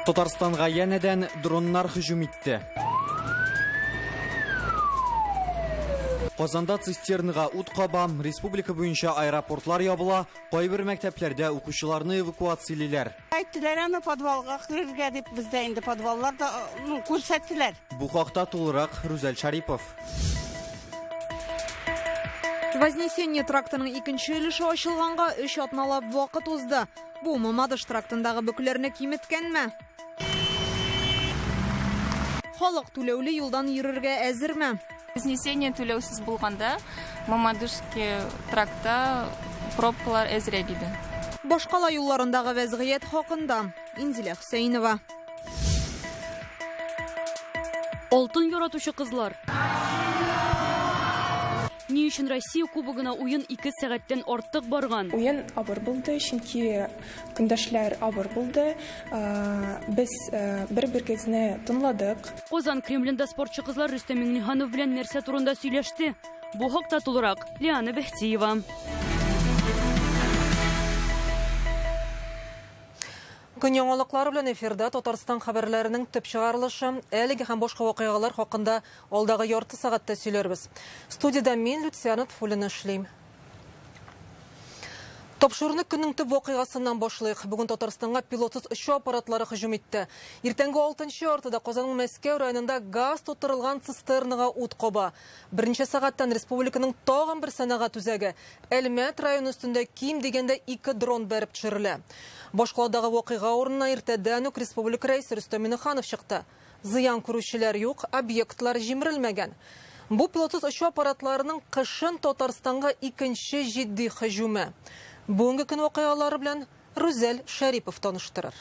Татарстанга янәдән дроннар һөҗүм итте. Казанда цистернага ут каба, республика буенча аэропортлар ябыла, кайбер мәктәпләрдә укучыларны эвакуациялиләр. Әйттеләр аны подвалга керергә дип, бездә инде подваллар да, ну, күрсәттеләр. Бу хакта тулырак Рүзәл Шарипов. Вознесение трактының икенче өлеше ачылганга 3 атналап вакыт узды. Бу Мамадыш трактындагы бөкеләрне киметкәнме? Халык түләүле юлдан йөрергә әзерме? Вознесение түләүсез булганда Мамадышский трактта пробкалар әзрәк иде. Башкала юлларындагы вәзгыять хакында Инзилә Хөсәенова. Алтын яратучы кызлар. Ни өчен Россия кубогына уен 2 сәгатьтән артык барган? Уен авыр булды, чөнки көндәшләр авыр булды. Без бер-беребезне тыңладык. Казан Кремлендә спортчы кызлар Рөстәм Миңнеханов белән нәрсә турында сөйләште? Бу хакта тулырак Лиана Бәхтиева. Көн яңалыклары белән эфирда Татарстан хәбәрләренең төп чыгарылышы, әлеге һәм башка вакыйгалар хакында алдагы ярты сәгатьтә сөйләрбез. Студиядә мин Люциана Тфуллина эшлим. Тапшыруны көннең төп вакыйгасыннан башлыйк. Бүген Татарстанга пилотсыз очу аппаратлары һөҗүм итте. Иртәнге 6:30-да Казанның Мәскәү районында газ тутырылган цистернага ут каба. Берничә сәгатьтән республиканың тагын бер сәнәгать үзәге Әлмәт районы өстендә ким дигәндә 2 дрон бәреп төшерелә. Башкаладагы вакыйга урынына иртәдән үк республика рәисе Рөстәм Миңнеханов чыкты. Зыян күрүчеләр юк, объектлар җимерелмәгән. Бу пилотсыз очу аппаратларының кышын Татарстанга икенче җитди һөҗүме. Бүгенге көн вакыйгалары белән Рүзәл Шәрипов таныштырыр.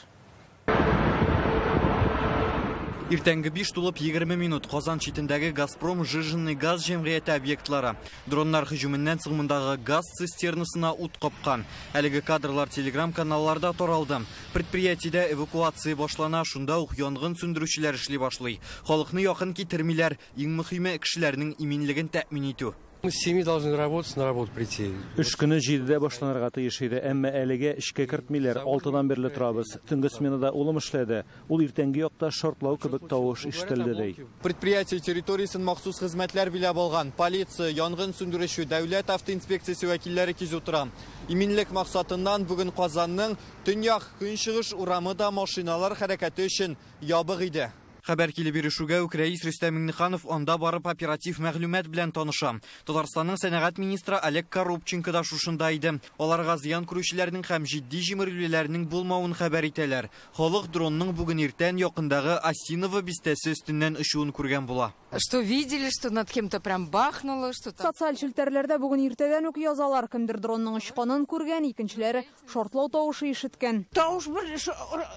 Иртәнге 5:20 минут Казан читендәге Газпром жиженный газ җәмгыяте объектлары. Дроннар һөҗүменнән соң мондагы газ цистернасына ут капкан. Әлеге кадрлар телеграм-каналларда таралды. Предприятиедә эвакуация башлана, шунда ук янгын сүндерүчеләр эшли башлый. Халыкны якын китермиләр, иң мөһиме кешеләрнең иминлеген тәэмин итү. Мы с 7 должны работать, на работу прийти. Эш көне 7-дә башланырга тиеш иде, әмма әлегә эшкә кертмиләр, 6-дан бирле торабыз. Төнге сменада улым эшләде. Ул иртәнге якта шартлау кебек тавыш ишетелде, ди. Предприятие территориясен махсус хезмәтләр биләп алган. Полиция, янгын сүндерүче, дәүләт автоинспекциясе вәкилләре кизү тора. Иминлек максатыннан бүген Казанның төньяк көнчыгыш урамы да машиналар хәрәкәте өчен ябык иде. Хәбәр килеп ирешүгә үк рәис Рөстәм Миңнеханов анда барып оператив мәгълүмат белән таныша. Татарстанның сәнәгать министры Олег Коробченко да шушында иде. Аларга зыян күрүчеләрнең һәм җитди җимерелүләрнең булмавын хәбәр итәләр. Халык дронның бүген иртән якындагы Осиново бистәсе өстеннән очуын күргән була. Что видели, что над кем-то прям бахнуло, что там. Социаль челтәрләрдә бүген иртәдән үк язалар, кемдер дронның очканын күргән, икенчеләре шартлау тавышы ишеткән. Тавыш бер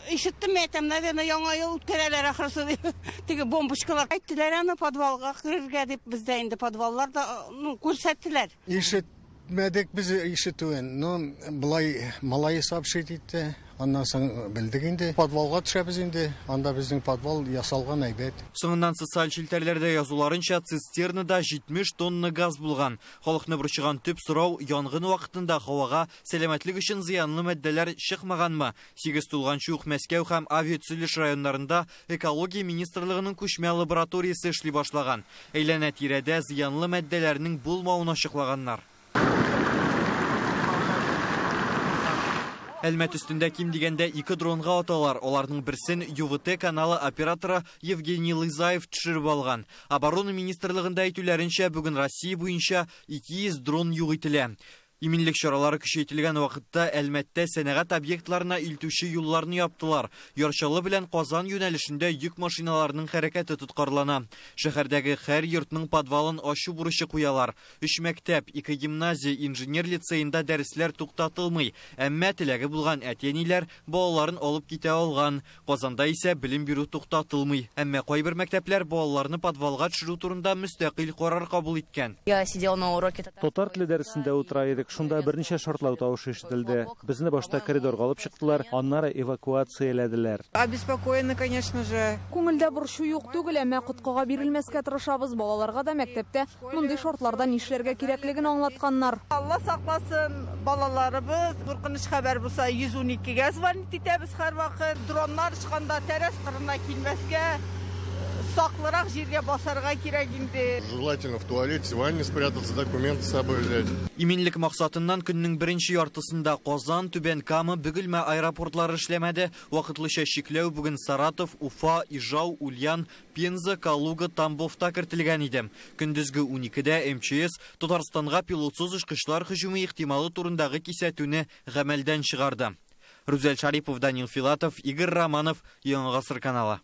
ишеттем, әйтәм, наверное, яңа ел үткәрәләр ахрысы дип. Теге бомбочкалар. Әйттеләр аны подвалга керергә дип, бездә инде подваллар да, ну, күрсәттеләр. Ишетмәдек без ишетүен, но былай малай сообщить итте. Аннан соң белдек инде. Подвалга төшәбез инде. Анда безнең подвал ясалган әйбәт. Соңыннан социаль челтәрләрдә язуларынча, цистернада 70 тонна газ булган. Халыкны борчыган төп сорау янгын вакытында һавага сәламәтлек өчен зыянлы матдәләр чыкмаганмы? 8 тулганчы ук Мәскәү һәм авиатөзелеш районнарында экология министрлыгының күчмә лабораториясе эшли башлаган. Әйләнә-тирәдә зыянлы матдәләрнең булмавын ачыклаганнар. Әлмәт өстендә ким дигәндә 2 дронга аталар. Аларның берсен ЮВТ каналы операторы Евгений Лызаев төшереп алган. Оборона министрлыгында әйтүләренчә, бүген Россия буенча 200 дрон юк ителә. Иминлек чаралары көчәйтелгән вакытта Әлмәттә сәнәгать объектларына илтүче юлларны яптылар. Яр Чаллы белән Казан юнәлешендә йөк машиналарының хәрәкәте тоткарлана. Шәһәрдәге һәр йортның подвалын ачу бурычы куялар. 3 мәктәп, 2 гимназия, инженер лицеенда дәресләр туктатылмый. Әмма теләге булган әти-әниләр балаларын алып китә алган. Казанда исә белем бирү туктатылмый. Әмма кайбер мәктәпләр балаларны подвалга төшерү турында мөстәкыйль карар кабул иткән. Я сидела на уроке татар. Татар теле дәресендә утыра идек. идек. Шунда берничә шартлау тавышы ишетелде. Безне башта коридорга алып чыктылар, аннары эвакуацияләделәр. Обеспокоены, конечно же. Күңелдә борчу юк түгел, әмма коткыга бирелмәскә тырышабыз. Балаларга да мәктәптә мондый шартларда нишләргә кирәклеген аңлатканнар. Алла сакласын, балаларыбыз. Куркыныч хәбәр булса 112-гә звонить итәбез һәрвакыт. Дроннар очканда тәрәз кырына килмәскә, саклырак җиргә басарга кирәк инде. Желательно в туалете, в ванне спрятаться, документы с собой взять. Иминлек максатыннан көннең беренче яртысында Казан, Түбән Кама, Бөгелмә аэропортлары эшләмәде. Вакытлыча чикләү бүген Саратов, Уфа, Ижау, Ульян, Пенза, Калуга, Тамбовта кертелгән иде. Көндезге 12-дә МЧС Татарстанга пилотсыз очкычлар һөҗүме ихтималы турындагы кисәтүне гамәлдән чыгарды. Рүзәл Шарипов, Данил Филатов, Игорь Романов, Яңа Гасыр каналы.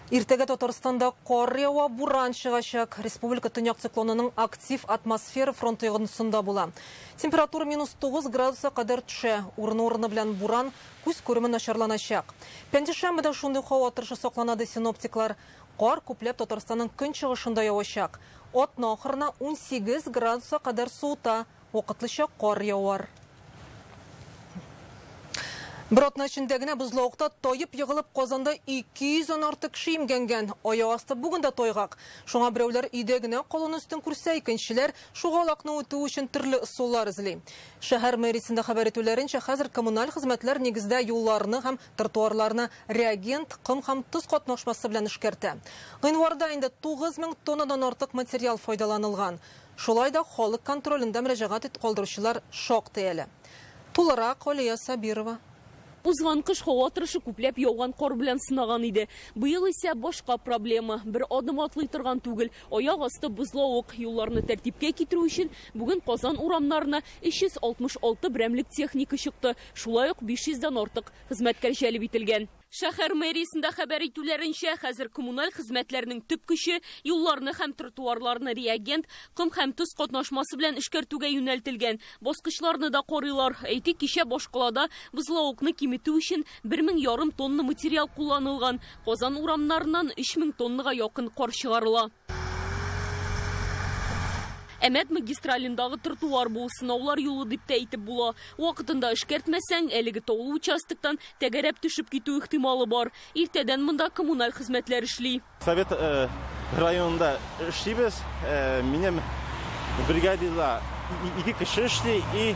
Иртәгә Татарстанда кар ява, буран чыгачак. Республика төньяк циклонының актив атмосфера фронты йогынтысында була. Температура минус 9 градуска кадәр төшә. Урыны-урыны белән буран, күз күреме начарланачак. Пәнҗешәмбедә шундый һава торышы саклана, ди синоптиклар. Кар күпләп Татарстанның көнчыгышында явачак. Атна ахырына 18 градуска кадәр суыта, вакытлыча кар явар. Бер атна эчендә генә бозлавыкта таеп егылып Казанда 200 артык кеше имгәнгән. Аяк асты бүген дә тайгак. Шуңа берәүләр өйдә генә калуны өстен күрсә, икенчеләр шугалакны үтү өчен төрле ысуллар эзли. Шәһәр мэриясендә хәбәр итүләренчә, хәзер коммуналь хезмәтләр нигездә юлларны һәм тротуарларны реагент, ком һәм тоз катнашмасы белән эшкәртә. Гыйнварда инде 9000 тоннадан артык материал файдаланылган. Шулай да халык контролендә мөрәҗәгать итеп калдыручылар шактый әле. Тулырак Алия Сабирова. Узган кыш һава торышы күпләп яуган кар белән сынаган иде. Быел исә башка проблема. Бер адым атлый торган түгел. Аяк асты бозлавык. Юлларны тәртипкә китерү өчен бүген Казан урамнарына 366 берәмлек техника чыкты. Шулай ук 500дән артык хезмәткәр җәлеп ителгән. Шәһәр мэриясендә хәбәр итүләренчә, хәзер коммуналь хезмәтләрнең төп көче юлларны һәм тротуарларны реагент, ком һәм тоз катнашмасы белән эшкәртүгә юнәлтелгән. Баскычларны да карыйлар. Әйтик, кичә башкалада бозлавыкны киметү өчен 1500 тонна материал кулланылган. Казан урамнарыннан 3000 тоннага якын кар чыгарыла. Әмәт магистралендагы тротуар бу сынаулар юлы дип тә әйтеп була. Вакытында эшкәртмәсәң, әлеге таулы участоктан тәгәрәп төшеп китү ихтималы бар. Иртәдән монда коммуналь хезмәтләр эшли. Совет районында эшлибез. Минем бригадада 2 кеше эшли и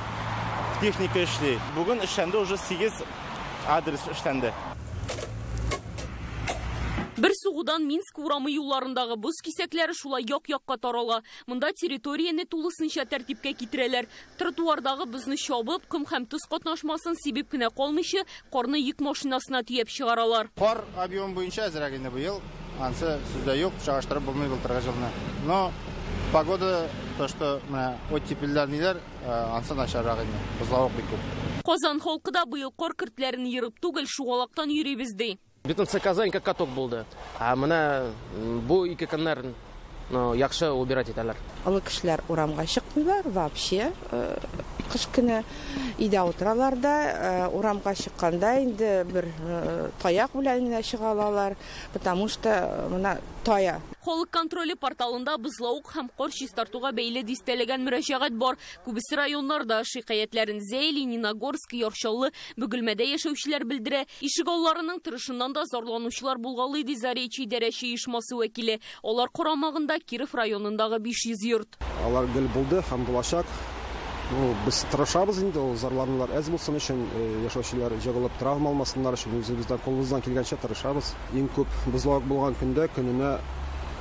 техника эшли. Бүген эшләнде уже 8 адрес эшләнде. Бер сугудан Минск урамы юлларындагы боз кисәкләре шулай як-якка тарала. Монда территорияне тулысынча тәртипкә китерәләр. Тротуардагы бозны чабып, ком һәм тоз катнашмасын сибеп кенә калмыйча, карны йөк машинасына төяп чыгаралар. Кар объем буенча әзрәк инде быел. Ансы сүздә юк, чагыштырып булмый былтыргы елны. Но погода, то что менә оттепельләр ниләр, ансы начаррак инде. Бозлавык бик күп. Казан халкы да быел кар көртләрен ерып түгел, шугалактан йөрибез ди. Бөтенесе Казань как каток булды. Ә менә бу ике көннәр яхшы убирать итәләр. Олы кешеләр урамга чыкмыйлар вообще. Кыш көне өйдә утыралар да, урамга чыкканда инде бер таяк белән генә чыга алалар, потому что менә тая. Халык контроле порталында бозлавык һәм кар чистартуга бәйле дистәләгән мөрәҗәгать бар. Күбесе районнарда шикаятьләрен Зәй, Лениногорск, Яр Чаллы, Бөгелмәдә яшәүчеләр белдерә. Ишегалларының тырышыннан да зарланучылар булгалый, ди Заречье идарәче оешмасы вәкиле. Алар карамагында Киров районындагы 500 йорт. Алар гел булды һәм булачак. Без тырышабыз инде, ул зарланулар әз булсын өчен, яшәүчеләр җыгылып травма алмасыннар өчен үзебездән кулыбыздан килгәнчә тырышабыз. Иң күп бозлавык булган көндә көненә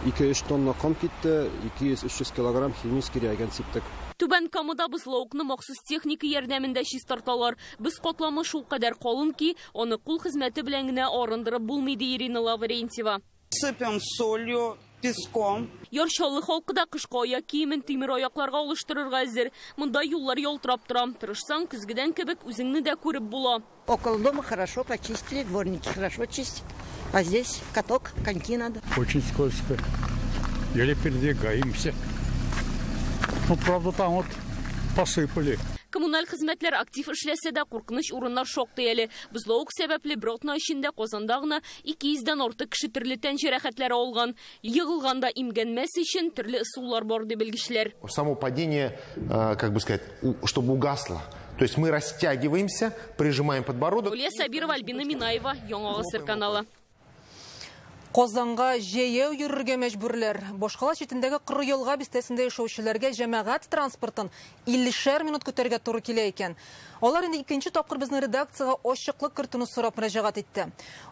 2-3 тонна ком китте, 200-300 килограмм химический реагент сиптек. Түбән Камада бозлавыкны махсус техника ярдәмендә чистарталар. Боз катламы шулкадәр калын ки, аны кул хезмәте белән генә арындырып булмый, ди Ирина Лаврентьева. Сыпем солью, песком. Яр Чаллы халкы да кышкы аяк киемен тимер аякларга алыштырырга әзер. Монда юллар ялтырап тора. Тырышсаң, көзгедән кебек үзеңне дә күреп була. Около дома хорошо почистили, дворники хорошо чистят. А здесь каток, коньки надо. Очень скользко. Еле передвигаемся. Ну, правда, там вот посыпали. Коммуналь хезмәтләр актив эшләсә дә, куркыныч урыннар шактый әле. Бозлавык сәбәпле бер атна эчендә Казанда гына 200дән артык кеше төрле тән җәрәхәтләре алган. Егылганда имгәнмәс өчен төрле ысуллар бар, ди белгечләр. Само падение, как бы сказать, чтобы угасло. То есть мы растягиваемся, прижимаем подбородок. Гөлия Сабирова, Альбина Минаева, Яңа Гасыр каналы. Казанга җәяү йөрергә мәҗбүрләр. Башкала читендәге Коры Елга бистәсендә яшәүчеләргә җәмәгать транспортын 50 минут көтәргә туры килә икән. Алар инде икенче тапкыр безнең редакциягә ачыклык кертүне сорап мөрәҗәгать итте.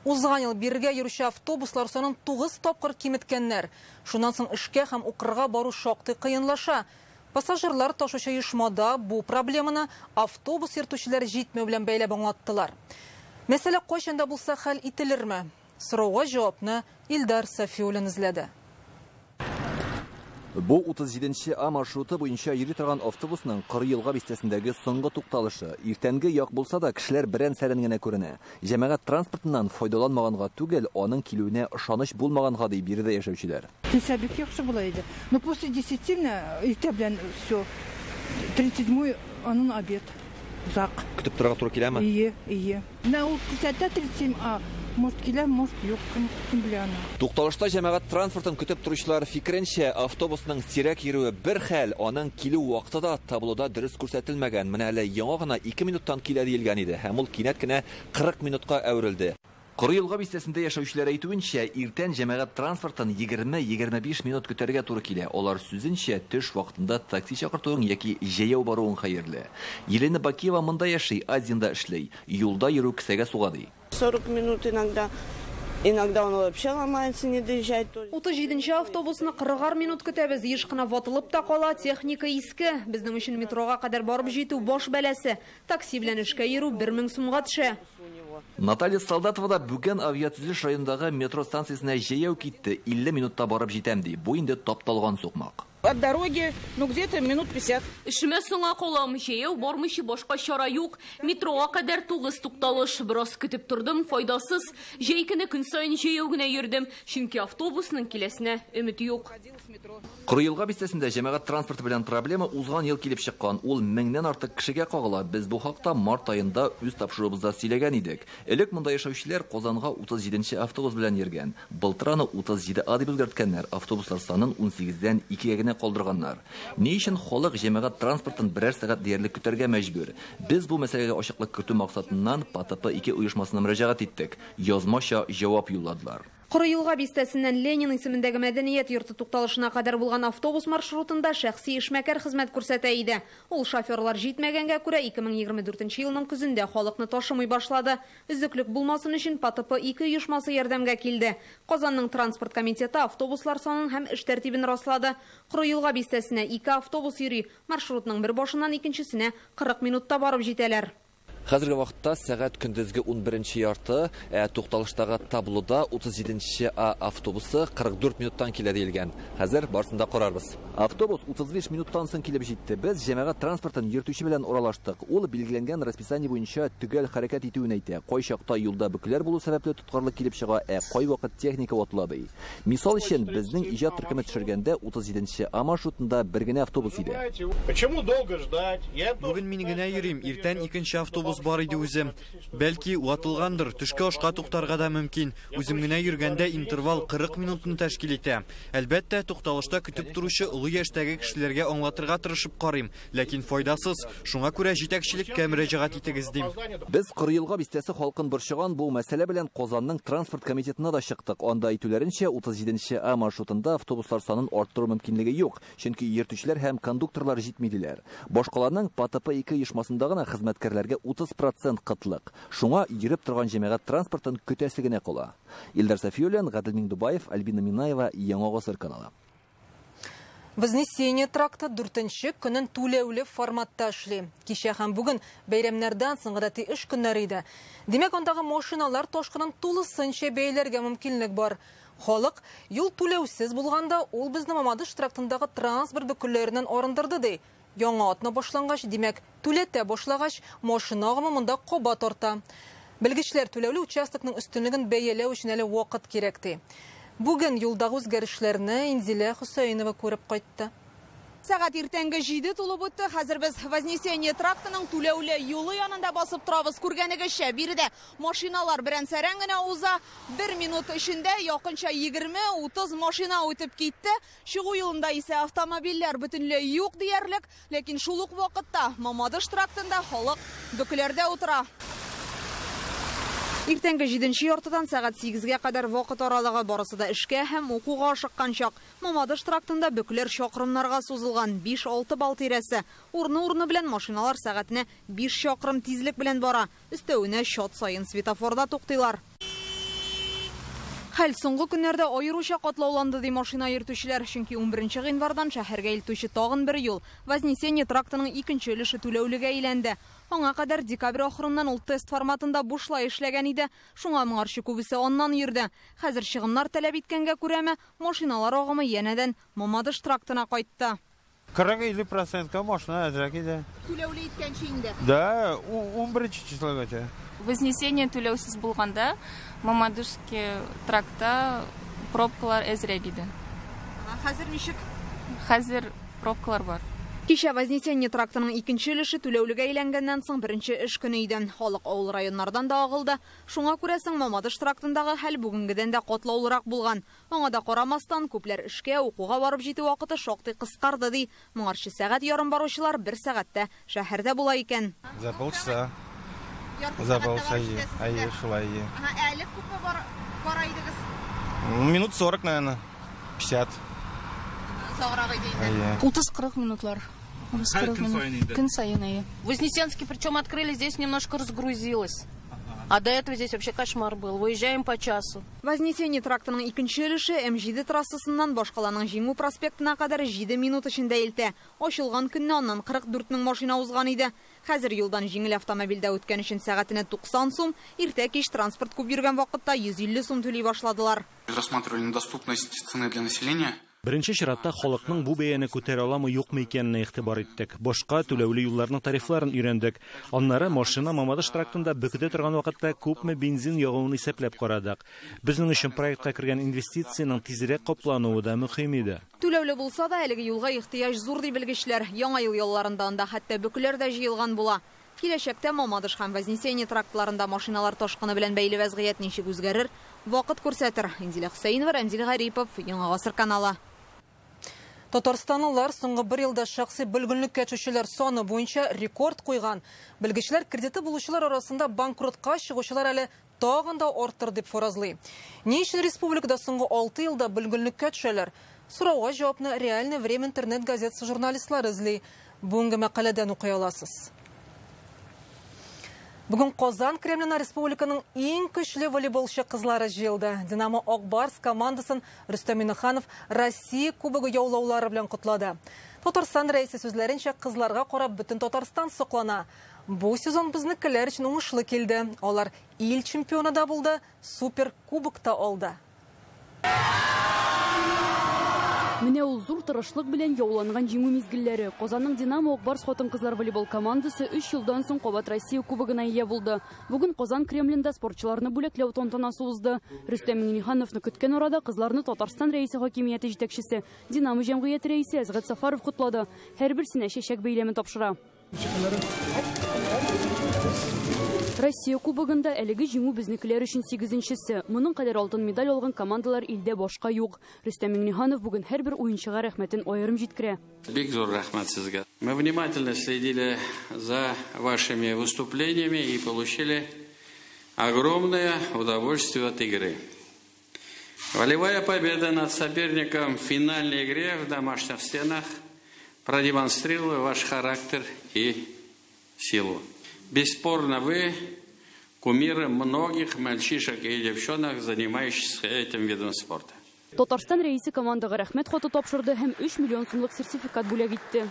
Узган ел бирегә йөрүче автобуслар санын 9 тапкыр киметкәннәр. Шуннан соң эшкә һәм укырга бару шактый кыенлаша. Пассажирлар ташучы оешмада бу проблеманы автобус йөртүчеләр җитмәү белән бәйләп аңлаттылар. Мәсьәлә кайчан да булса хәл ителерме? Сорауга җавапны Илдар Сафиуллин эзләде. Бу 37 А маршруты буенча йөри торган автобусның Коры Елга бистәсендәге соңгы тукталышы. Иртәнге як булса да, кешеләр берән-сәрән генә күренә. Җәмәгать транспортыннан файдаланмаганга түгел, аның килүенә ышаныч булмаганга, ди биредә яшәүчеләр. Килсә бик яхшы була иде. Но после 10 иртә белән все. 37-й аның обед. Озак. Көтеп торырга туры киләме? Ие, ие. Менә ул күрсәтә 37 А. Может килә, может юк, кем белә аны. Тукталышта җәмәгать транспортын көтеп торучылар фикеренчә, автобусның сирәк йөрүе бер хәл, аның килү вакыты да таблода дөрес күрсәтелмәгән. Менә әле яңа гына 2 минуттан килә диелгән иде, һәм ул кинәт кенә 40 минутка әверелде. Коры Елга бистәсендә яшәүчеләр әйтүенчә, иртән җәмәгать транспортын 20-25 минут көтәргә туры килә. Алар сүзенчә, төш вакытында такси чакыртуың яки җәяү баруың хәерле. Елена Бакиева монда яши, Азинда эшли. Юлда йөрү кесәгә суга, ди. 40 минут иногда. Иногда он вообще ломается, не доезжает. 37 автобусны 40 минут көтәбез. Еш кына ватылып та кала, техника иске. Безнең өчен метрога кадәр барып җитү баш бәласе. Такси белән эшкә йөрү 1000 сумга төшә. Наталья Солдатова да бүген авиатөзелеш районындагы метро станциясенә җәяү китте. 50 минутта барып җитәм, ди. Бу инде тапталган сукмак. От дороги, ну где-то минут 50. Эшемә соңа калам, җәяү бармыйча башка чара юк. Метрога кадәр 9 тукталыш. Бераз көтеп тордым, файдасыз. Җәй көне көн саен җәяү генә йөрдем, чөнки автобусның киләсенә өмет юк. Коры Елга бистәсендә җәмәгать транспорты белән проблема узган ел килеп чыккан. Ул 1000-нән артык кешегә кагыла. Без бу хакта март аенда үз тапшыруыбызда сөйләгән идек. Элек монда яшәүчеләр Казанга 37 автобус белән йөргән. Былтыр аны 37 А дип үзгәрткәннәр. Автобуслар санын 18-дән 2-гә генә калдырганнар. Ни өчен халык җәмәгать транспортын берәр сәгать диярлек көтәргә мәҗбүр? Без бу мәсьәләгә ачыклык кертү максатыннан ПТП-2 оешмасына мөрәҗәгать иттек. Язмача җавап юлладылар. Коры Елга бистәсеннән Ленин исемендәге мәдәният йорты тукталышына кадәр булган автобус маршрутында шәхси эшмәкәр хезмәт күрсәтә иде. Ул шоферлар җитмәгәнгә күрә 2024 елның көзендә халыкны ташымый башлады. Өзеклек булмасын өчен ПТП-2 оешмасы ярдәмгә килде. Казанның транспорт комитеты автобуслар санын һәм эш тәртибен раслады. Коры Елга бистәсенә 2 автобус йөри. Маршрутның бер башыннан икенчесенә 40 минутта барып җитәләр. Хәзерге вакытта сәгать көндезге 11:30, тукталыштагы таблода 37 А автобусы 44 минуттан килә диелгән. Хәзер барысын да карарбыз. Автобус 35 минуттан соң килеп җитте. Без җәмәгать транспортын йөртүче белән аралаштык. Ул билгеләнгән расписание буенча төгәл хәрәкәт итүен әйтә. Кайчакта юлда бөкеләр булу сәбәпле тоткарлык килеп чыга, ә кайвакыт техника ватыла, ди. Мисал өчен, безнең иҗат төркеме төшергәндә 37 А маршрутында бер генә автобус иде. Почему долго ждать? Бүген мин генә йөрим, иртән икенче автобус бар иде үзем. Бәлки ватылгандыр, төшке ашка туктарга да мөмкин. Үзем генә йөргәндә интервал 40 минутны тәшкил итә. Әлбәттә, тукталышта көтеп торучы олы яшьтәге кешеләргә аңлатырга тырышып карыйм, ләкин файдасыз. Шуңа күрә җитәкчелеккә мөрәҗәгать итегез дим. Без Коры Елга бистәсе халкын борчыган бу мәсьәлә белән Казанның транспорт комитетына да чыктык. Анда әйтүләренчә, 37 А маршрутында автобуслар санын арттыру мөмкинлеге юк, чөнки йөртүчеләр һәм кондукторлар җитми диләр. Башкаланың ПТП-2 оешмасында гына хезмәткәрләргә 30% кытлык. Шуңа йөреп торган җәмәгать транспортын көтәсе генә кала. Илдар Сафиуллин, Гадел Миңдубаев, Альбина Минаева, Яңа Гасыр каналы. Вознесение тракты 4-нче көнен түләүле форматта эшли. Кичә һәм бүген бәйрәмнәрдән соң гадәти эш көннәре иде. Димәк, андагы машиналар ташкынын тулысынча бәяләргә мөмкинлек бар. Халык юл түләүсез булганда ул безне Мамадыш трактындагы транспорт бөкеләреннән арындырды, ди. Яңа атна башлангач, димәк, түләтә башлагач, машина агымы монда каба тарта. Белгечләр түләүле участокның өстенлеген бәяләү өчен әле вакыт кирәк, ди. Бүген юлдагы үзгәрешләрне Инзилә Хөсәенова күреп кайтты. Сәгать иртәнге 7 тулып үтте. Хәзер без Вознесение трактының түләүле юлы янында басып торабыз. Күргәнегезчә, биредә машиналар берән-сәрән генә уза. Бер минут эчендә якынча 20-30 машина үтеп китте. Чыгу юлында исә автомобильләр бөтенләй юк диярлек. Ләкин шул ук вакытта Мамадыш трактында халык бөкеләрдә утыра. Иртәнге 7:30-дан сәгать 8-гә кадәр вакыт аралыгы, барысы да эшкә һәм укуга ашыккан чак. Мамадыш трактында бөкеләр чакрымнарга сузылган, 5-6 балл тирәсе. Урыны-урыны белән машиналар сәгатенә 5 чакрым тизлек белән бара. Өстәвенә чат саен светофорда туктыйлар. Хәл соңгы көннәрдә аеруча катлауланды, ди машина йөртүчеләр. Чөнки 11 гыйнвардан шәһәргә илтүче тагын бер юл Вознесение трактының икенче өлеше түләүлегә әйләнде. Аңа кадәр декабрь ахырыннан ул тест форматында бушлай эшләгән иде. Шуңа моңарчы күбесе аннан йөрде. Хәзер чыгымнар таләп иткәнгә күрәме, машиналар агымы янәдән Мамадыш трактына кайтты. 40-50% машина әзрәк иде. Түләүле иткәнче инде. Да, 11 числогача. Вознесение түләүсез булганда Мамадышский трактта пробкалар әзрәк иде. Хәзер ничек? Хәзер пробкалар бар. Кичә Вознесение трактының икенче өлеше түләүлегә әйләнгәннән соң беренче эш көне иде. Халык авыл районнардан да агылды. Шуңа күрәсең, Мамадыш трактындагы хәл бүгенгедән дә катлаулырак булган. Аңа да карамастан, күпләр эшкә, укуга барып җитү вакыты шактый кыскарды, ди. Моңарчы сәгать ярым баручылар бер сәгатьтә шәһәрдә була икән. За полчаса. За полчаса. Әйе, шулай. Әле күпме бара идегез? Минут 40, наверное, 50. Озаграк иде инде. 30-40 минутлар. Көн саен, әйе. Вознесенский, причем открыли, здесь немножко разгрузилось. А до этого здесь вообще кошмар был. Выезжаем по часу. Вознесение трактының икенче өлеше М7 трассасыннан башкаланың Җиңү проспектына кадәр 7 минут эчендә илтә. Ачылган көнне аннан 44 мең машина узган иде. Хәзер юлдан җиңел автомобильдә үткән өчен сәгатенә 90 сум, иртә-кич транспорт күп йөргән вакытта 150 сум түли башладылар. Рассматривали доступность цены для населения. Беренче чиратта халыкның бу бәяне күтәрә аламы юкмы икәненә игътибар иттек. Башка түләүле юлларның тарифларын өйрәндек. Аннары машина Мамадыш трактында бөкедә торган вакытта күпме бензин ягуын исәпләп карадык. Безнең өчен проектка кергән инвестициянең тизрәк каплануы да мөһим иде. Түләүле булса да әлеге юлга ихтыяҗ зур, ди белгечләр. Яңа ел ялларында анда хәтта бөкеләр дә җыелган була. Киләчәктә Мамадыш һәм Вознесение трактларында машиналар ташкыны белән бәйле вәзгыять ничек үзгәрер, вакыт күрсәтер. Инзилә Хөсәенова, Рәмзил Гарипов, Яңа Гасыр каналы. Татарстанлылар соңгы бер елда шәхси бөлгенлеккә төшүчеләр саны буенча рекорд куйган. Белгечләр кредиты булучылар арасында банкротка чыгучылар әле тагын да артыр дип фаразлый. Ни өчен республикада соңгы 6 елда бөлгенлеккә төшәләр? Сорауга җавапны «Реальное время» интернет газетасы журналистлары эзли. Бүгенге мәкаләдән укый аласыз. Бүген Казан Кремленә республиканың иң көчле волейболчы кызлары җыелды. Динамо Акбарс командасын Рөстәм Миңнеханов Россия кубогы яулаулары белән котлады. Татарстан рәисе сүзләренчә, кызларга карап бөтен Татарстан соклана. Бу сезон безнекеләр өчен уңышлы килде. Алар ил чемпионы да булды, супер кубок та алды. Менә ул зур тырышлык белән яуланган җиңү мизгелләре. Казанның Динамо Акбарс хатын-кызлар волейбол командасы 3 елдан соң кабат Россия кубогына ия булды. Бүген Казан Кремлендә спортчыларны бүләкләү тантанасы узды. Рөстәм Миңнехановны көткән арада кызларны Татарстан рәисе хакимияте җитәкчесе, Динамо җәмгыяте рәисе Әсгать Сафаров котлады. Һәрберсенә чәчәк бәйләме тапшыра. Россия кубогында әлеге җиңү безнекеләр өчен 8-нчесе. Моның кадәр алтын медаль алган командалар илдә башка юк. Рөстәм Миңнеханов бүген һәрбер уенчыга рәхмәтен аерым җиткерә. Бик зур рәхмәт сезгә. Мы внимательно следили за вашими выступлениями и получили огромное удовольствие от игры. Волевая победа над соперником в финальной игре в домашних стенах продемонстрировала ваш характер и силу. Бесспорно, вы кумиры многих мальчишек и девчонок, занимающихся этим видом спорта. Татарстан рәисе командага рәхмәт хаты тапшырды һәм 3 миллион сумлык сертификат бүләк итте.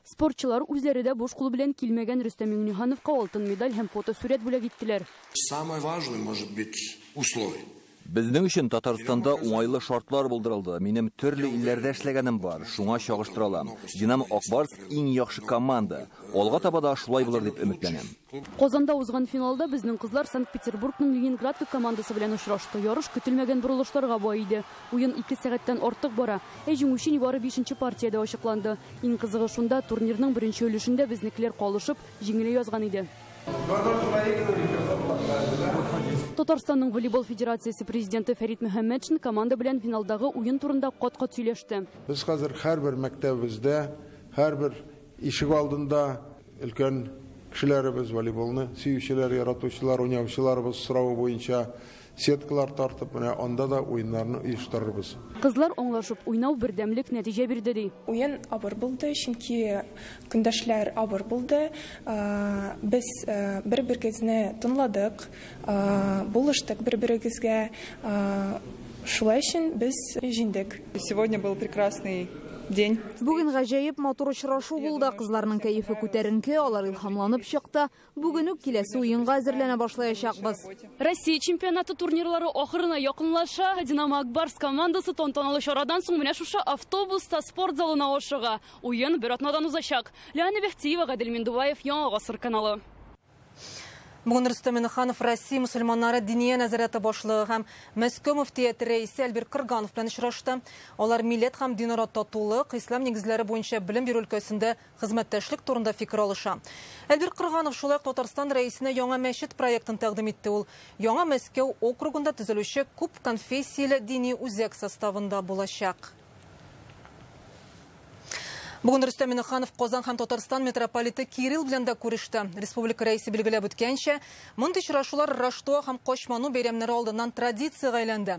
Спортчылар үзләре дә буш кул белән килмәгән Рөстәм Миңнехановка алтын медаль һәм фотосурәт бүләк иттеләр. Самое важное, может быть, условие. Безнең өчен Татарстанда уңайлы шартлар булдырылды. Минем төрле илләрдә эшләгәнем бар, шуңа чагыштыра алам. Динамо Ак Барс иң яхшы команда. Алга таба да шулай булыр дип өметләнәм. Казанда узган финалда безнең кызлар Санкт-Петербургның Ленинградка командасы белән очрашты. Ярыш көтелмәгән борылышларга бай иде. Уен 2 сәгатьтән артык бара. Ә җиңүче нибары 5нче партиядә ачыкланды. Иң кызыгы шунда, турнирның беренче өлешендә безнекеләр калышып, җиңелә язган иде. Татарстанның волейбол федерациясе президенты Фәрит Мөхәммәтшин команда белән финалдагы уен турында кат-кат сөйләште. Без хәзер һәрбер мәктәбебездә, һәрбер ишек алдында өлкән кешеләребез, волейболны сөючеләр, яратучылар, уйнаучыларыбыз соравы буенча сеткалар тартып, менә анда да уеннарны оештырырбыз. Кызлар аңлашып уйнау бердәмлек нәтиҗә бирде ди. Уен авыр булды, чөнки көндәшләр авыр булды. Без бер-беребезне тыңладык, булыштык бер-беребезгә. Шулай өчен без җиңдек. Сегодня был прекрасный день. Бүген гаҗәеп матур очрашу булды. Кызларның кәефе күтәренке, алар илһамланып чыкты. Бүген үк киләсе уенга әзерләнә башлаячакбыз. Россия чемпионаты турнирлары ахырына якынлаша. Динамо Ак Барс командасы тантаналы чарадан соң менә шушы автобуста спорт залына ашыга. Уен бер атнадан узачак. Лиана Бехтиева, Гадел Миндубаев, Яңа Гасыр каналы. Бүген Рөстәм Миңнеханов Россия мөселманнары диния нәзарәте башлыгы һәм Мәскәү мөфтияте рәисе Әлбир Кырганов белән очрашты. Алар милләт һәм динара татулык, ислам нигезләре буенча белем бирү өлкәсендә хезмәттәшлек турында фикер алыша. Әлбир Кырганов шулай ук Татарстан рәисенә яңа мәчет проектын тәкъдим итте. Ул яңа Мәскәү округында төзелүче күп конфессияле дини үзәк составында булачак. Бүген Рөстәм Миңнеханов Казан һәм Татарстан митрополиты Кирилл белән дә күреште. Республика рәисе билгеләп үткәнчә, мондый очрашулар Раштуа һәм Качману бәйрәмнәре алдыннан традициягә әйләнде.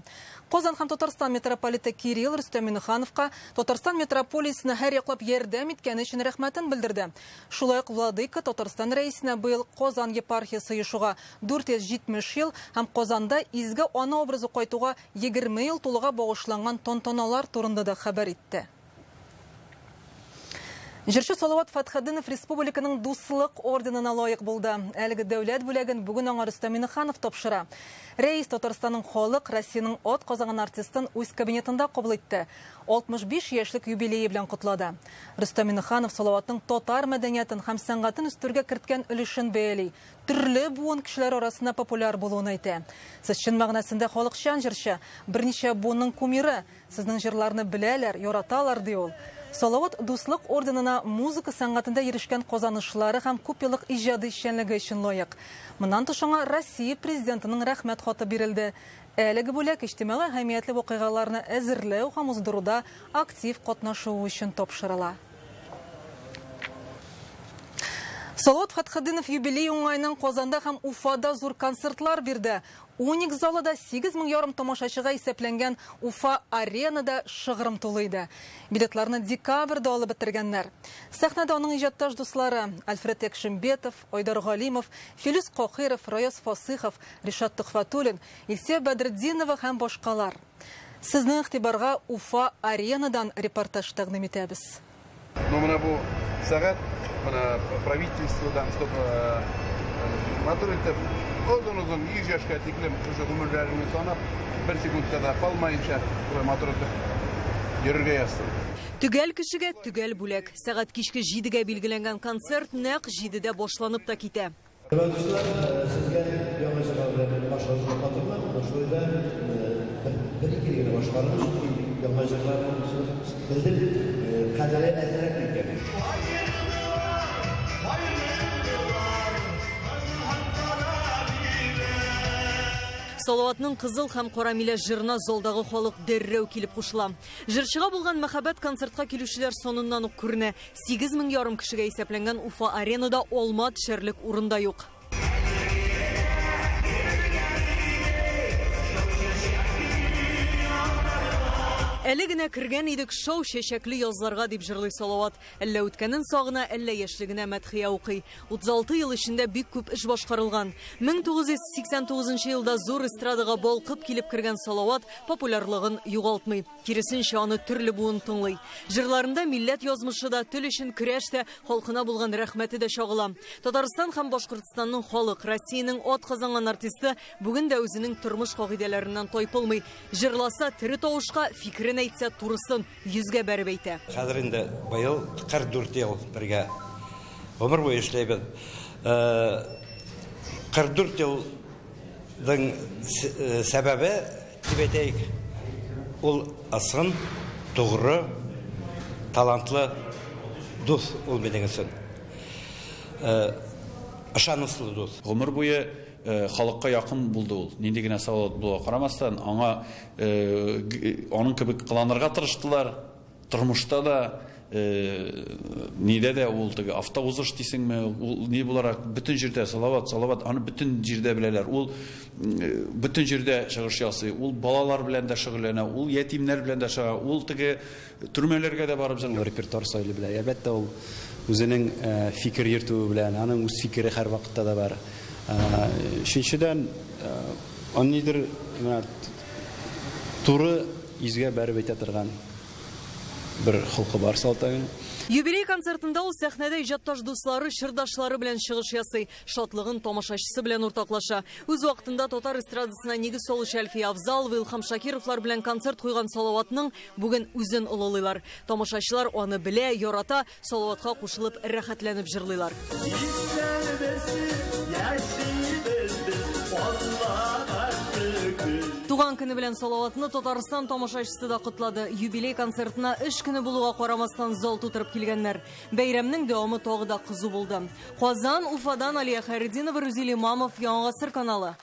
Казан һәм Татарстан митрополиты Кирилл Рөстәм Миңнехановка Татарстан митрополиясенә һәр яклап ярдәм иткәне өчен рәхмәтен белдерде. Шулай ук владыка Татарстан рәисенә быел Казан епархиясе оешуга 470 ел һәм Казанда изге ана образы кайтуга 20 ел тулуга багышланган тантаналар турында да хәбәр итте. Җырчы Салават Фәтхетдинов республиканың Дуслык орденына лаек булды. Әлеге дәүләт бүләген бүген аңа Рөстәм Миңнеханов тапшыра. Рәис Татарстанның халык, Россиянең ат казанган артистын үз кабинетында кабул итте. 65 яшьлек юбилее белән котлады. Рөстәм Миңнеханов Салаватның татар мәдәниятен һәм сәнгатен үстерүгә керткән өлешен бәяли. Төрле буын кешеләр арасында популяр булуын әйтә. Сез чын мәгънәсендә халыкчан җырчы, берничә буынның кумиры. Сезнең җырларны беләләр, яраталар, ди ул. Салават Дуслык орденына музыка сәнгатендә ирешкән казанышлары һәм күп еллык иҗади эшчәнлеге өчен лаек. Моннан тыш аңа Россия президентының рәхмәт хаты бирелде. Әлеге бүләк иҗтимагый әһәмиятле вакыйгаларны әзерләү һәм уздыруда актив катнашу өчен тапшырыла. Салават Фәтхетдинов юбилей уңаеннан Казанда һәм Уфада зур концертлар бирде. Уник залында 8,5 тамашачыга исәпләнгән Уфа аренада шыгрым тулы иде. Билетларны декабрьдә алып бетергәннәр. Сәхнәдә аның иҗатташ дуслары Альфред Якшимбетов, Айдар Галимов, Филүс Кахиров, Раяз Фасыхов, Ришат Төхфәтуллин, Илсөя Бәдретдинова һәм башкалар. Сезнең игътибарга Уфа аренадан репортаж тәкъдим итәбез. Но менә бу сәгать менә правительстводан, чтобы матур итеп озын-озын 100 яшькә тиклем шушы гомерләреңне санап, бер секундка да калмаенча шулай матур итеп йөрергә язсын. Төгәл кешегә төгәл бүләк. Сәгать кичке 7-гә билгеләнгән концерт нәкъ 7-дә башланып та китә. Дуслар, сезгә яңа җырлар белән башыгызны катырмам, шулай да бер-ике генә башкарып, чөнки яңа җырларның белдем, кадере әзрәк микән. Салаватның кызыл һәм кара миләш җырына залдагы халык дәррәү килеп кушыла. Җырчыга булган мәхәббәт концертка килүчеләр саныннан ук күренә. 8,5 кешегә исәпләнгән Уфа аренада алма төшәрлек урын да юк. Әле генә кергән идек шау чәчәкле язларга, дип җырлый Салават. Әллә үткәнен сагына, әллә яшьлегенә мәдхия укый. 36 ел эчендә бик күп эш башкарылган. 1989 елда зур эстрадага балкып килеп кергән Салават популярлыгын югалтмый. Киресенчә, аны төрле буын тыңлый. Җырларында милләт язмышы да, тел өчен көрәш тә, халкына булган рәхмәте дә чагыла. Татарстан һәм Башкортстанның халык, Россиянең ат казанган артисты бүген дә үзенең тормыш кагыйдәләреннән тайпылмый. Җырласа тере тавышка, фикерен әйтсә турысын йөзгә бәреп әйтә. Хәзер инде быел 44 ел бергә гомер буе эшләйбез. 44 елның сәбәбе дип әйтәйек, ул ысын, тугры, талантлы дус ул минем өчен. Ышанычлы дус. Гомер буе халыкка якын булды ул. Нинди генә Салават булуга карамастан, аңа аның кебек кыланырга тырыштылар. Тормышта да, нидә дә ул теге автоузыш дисеңме, ул ни буларак бөтен җирдә Салават, Салават, аны бөтен җирдә беләләр. Ул бөтен җирдә чыгыш ясый, ул балалар белән дә шөгыльләнә, ул ятимнәр белән дә шөгыльләнә, ул теге төрмәләргә дә барып җырлый. Репертуар сайлый белә. Әлбәттә, ул үзенең фикер йөртүе белән, аның үз фикере һәр вакытта да бар. Өченчедән, аны нидер туры йөзгә бәреп әйтә торган бер холкы бар Салават. Юбилей концертында ул сәхнәдә иҗатташ дуслары, чырдашлары белән чыгыш ясый, шатлыгын тамашачысы белән уртаклаша. Үз вакытында татар эстрадасына нигез салучы Әлфия Авзалова, Илһам Шакировлар белән концерт куйган Салаватның бүген үзен олылыйлар. Тамашачылар аны белә, ярата, Салаватка кушылып рәхәтләнеп җырлыйлар. Туган көне белән Салаватны Татарстан тамашачысы да котлады. Юбилей концертына эш көне булуга карамастан зал тутырып килгәннәр. Бәйрәмнең дәвамы тагы да кызу булды. Казан, Уфадан Алия Хәйретдинова, Рузил Имамов, Яңа Гасыр каналы.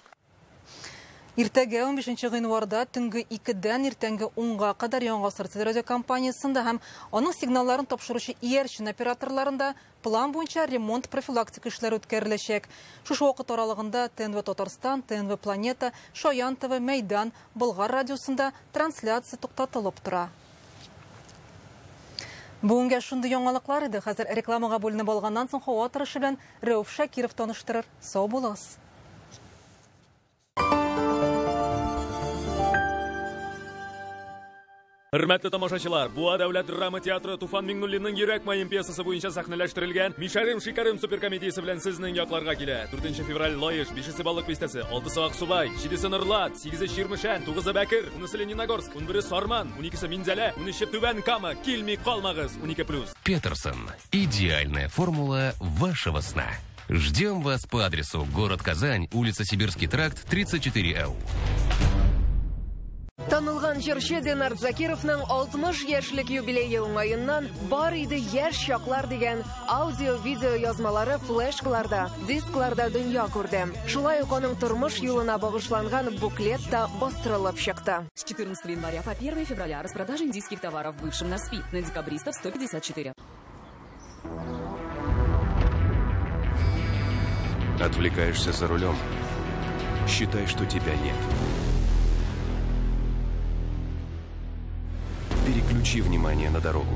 Иртәгә 15 гыйнварда төнге 2-дән иртәнге 10-га кадәр Яңа Гасыр телерадиокомпаниясендә һәм аның сигналларын тапшыручы иярчен операторларында план буенча ремонт профилактика эшләре үткәреләчәк. Шушы вакыт аралыгында ТНВ Татарстан, ТНВ Планета, Шаян ТВ, Мәйдан, Болгар радиосында трансляция туктатылып тора. Бүгенгә шундый яңалыклар иде. Хәзер рекламага бүленеп алганнан соң һава торышы белән Рәүф Шакиров таныштырыр. Сау булыгыз. Хөрмәтле тамашачылар, Буа дәүләт драма театры Туфан Миңнуллинның Йөрәк маем пьесасы буенча сәхнәләштерелгән Мишәрем Шикәрем суперкомедиясе белән сезнең якларга килә. 4 февраль Лаеш, 5-се Балык бистәсе, 6-сы Аксубай, 7-се Нурлат, 8-се Чирмешән, 9-ы Бәкер, 10-сы Лениногорск, 11-е Сарман, 12-се Минзәлә, 13-е Түбән Кама. Килми калмагыз. 12+. Петерсон. Идеальная формула вашего сна. Ждем вас по адресу: город Казань, улица Сибирский тракт, 34Л. Танылган җырчы Динар Закировның 60 яшьлек юбилее уңаеннан «Бар иде яшь чаклар» дигән аудио-видео язмалары флешкаларда, дискларда дөнья күрде. Шулай ук аның тормыш юлына багышланган буклет та бастырылып чыкты. С 14 января по 1 февраля распродажа индийских товаров в бывшем Нарспи на Декабристов 154. Отвлекаешься за рулем. Считай, что тебя нет. Переключи внимание на дорогу.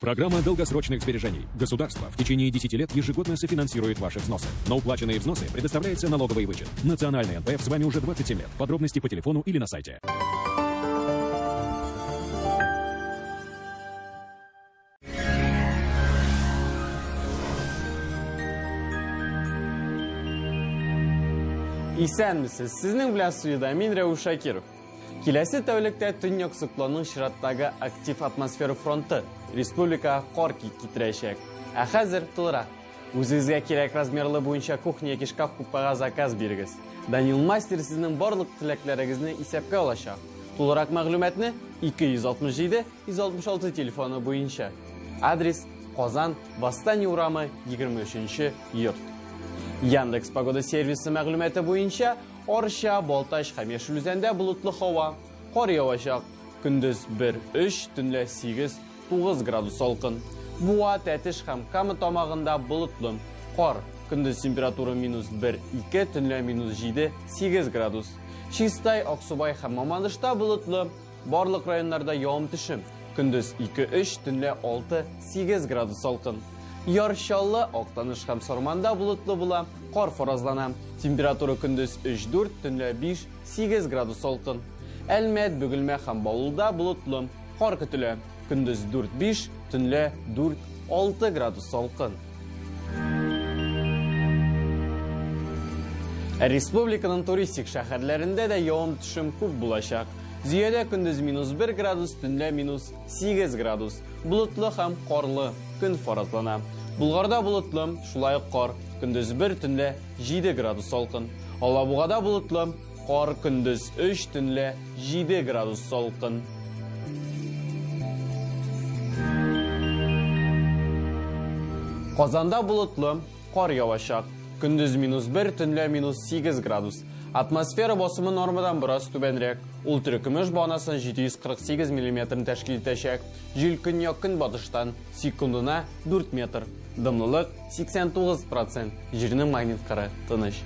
Программа долгосрочных сбережений. Государство в течение 10 лет ежегодно софинансирует ваши взносы. На уплаченные взносы предоставляется налоговый вычет. Национальный НПФ с вами уже 27 лет. Подробности по телефону или на сайте. Исәнмесез, сезнең белән студияда мин Рәүф Шакиров. Киләсе тәүлектә төньяк циклонның чираттагы актив атмосфера фронты республикага кар китерәчәк. Ә хәзер тулырак. Үзегезгә кирәк размерлы буенча кухня яки шкаф купега заказ бирегез. Данил Мастер сезнең барлык теләкләрегезне исәпкә алачак. Тулырак мәгълүматны 267 166 телефоны буенча. Адрес: Казан, Восстание урамы, 23 йорт. Яндекс погода сервисы мәгълүматы буенча Арча, Балтач һәм Яшел Үзәндә болытлы һава. Кар явачак. Көндез 1-3, төнлә 8-9 градус салкын. Буа, Тәтеш һәм Кама тамагында болытлы. Кар. Көндез температура -1-2, төнлә -7-8 градус. Чистай, Аксубай һәм Мамадышта болытлы. Барлык районнарда явым-төшем. Көндез 2-3, төнлә 6-8 градус салкын. Яр Чаллы, Актаныш һәм Сарманда болытлы була, кар фаразлана. Температура көндез 3-4, төнлә 5-8 градус салкын. Әлмәт, Бөгелмә һәм Баулыда болытлы, кар көтелә. Көндез 4-5, төнлә 4-6 градус салкын. Республиканың туристик шәһәрләрендә дә явым-төшем күп булачак. Зөядә көндез минус 1 градус, төнлә минус 8 градус. Болытлы һәм карлы көн фаразлана. Булгарда болытлы, шулай ук кар. Көндез 1, төнлә 7 градус салкын. Алабугада болытлы, кар көндез 3, төнлә 7 градус салкын. Казанда болытлы, кар явачак. Көндез минус 1, төнлә минус 8 градус. Атмосфера басымы нормадан бераз түбәнрәк. Ул терекөмеш баганасын 748 миллиметрын тәшкил итәчәк. Җил көньяк-көнбатыштан секундына 4 метр. Дымлылык 89%. Җирнең магнит кыры тыныч.